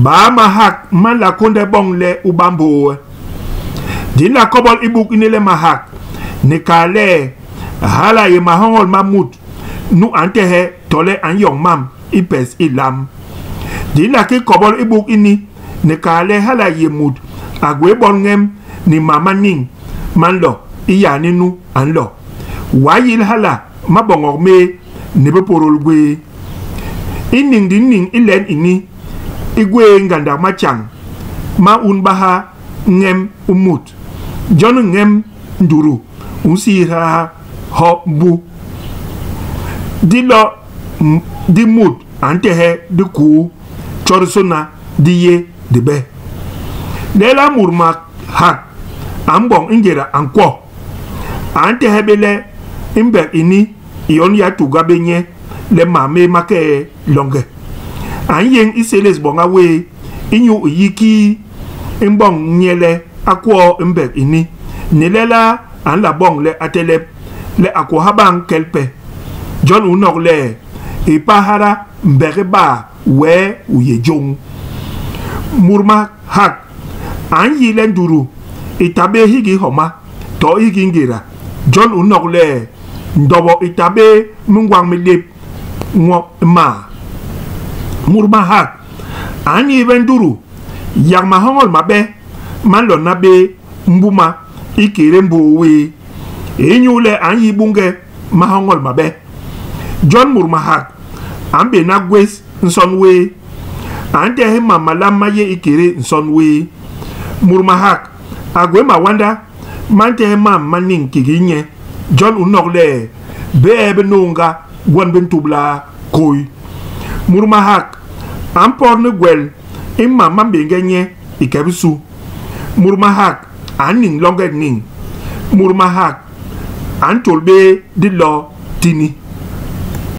Baa mahak ma nla kônde boñ le u ba mbôô? Di nla kobol i buk ini le mahak ni kal le hala a yé mahoñol ma mut nu a ntehe tole a nyoñ mam i pes ilam. Di nla ki kobol i buk ini ni kal le hala a yé mut a gwé botñem ni mam ma niñ ma nlo i yaani nu a nlo. W'a yil hala maboñok mé ni bipôdôl gwé. I niñ di niñ i len ini i gwé ngandak matjañ ma unbaha ñem u mut. Jon ñem nduru u nsiiha ho mbu. Dilo di mut a ntehe dikuu tjodisôna di yé dibe. Lelaa mut mahak a mboñ i ngéda a nkwo? A ntehe bé le i mbek ini i yon y'a tuga bé nye le mam mé ma kee loñge. A nyéñ i sélés boña wé inyu i yi kii i mboñ nye le a kwoo i mbek ini, ni lelaa a nla boñ le a telep, le a kwo ha bañ kel pe. Jon u nok le, i pahara mbek i ba wee u yé jôñ. Mut mahak a nyi le ndutu i ta bé hiki homa to hiki ngéda. Jon u nok le, ndobo i ta bé mingwañ mi lép nwo maa. Mut mahak a nyi bé ndutu, yak mahoñol mabe ma nlona bé mbuma ikédé mbôô wé, inyule a nyi buñge mahoñol mabe. Jon mut mahak a mbéna gwés nson wé, a ntehe mam malam ma yé ikédé nson wé. Mut mahak a gwé mawanda ma ntehe mam ma niñ kiki nye. Jon u nok le, bee bi nunga gwon bi ntubla kôi. Mut mahak a mpot ni gwel i mam ma mbéñge nye i ke bisu. Mut mahak a niñ loñge niñ. Mut mahak a ntôl bé dilo tini.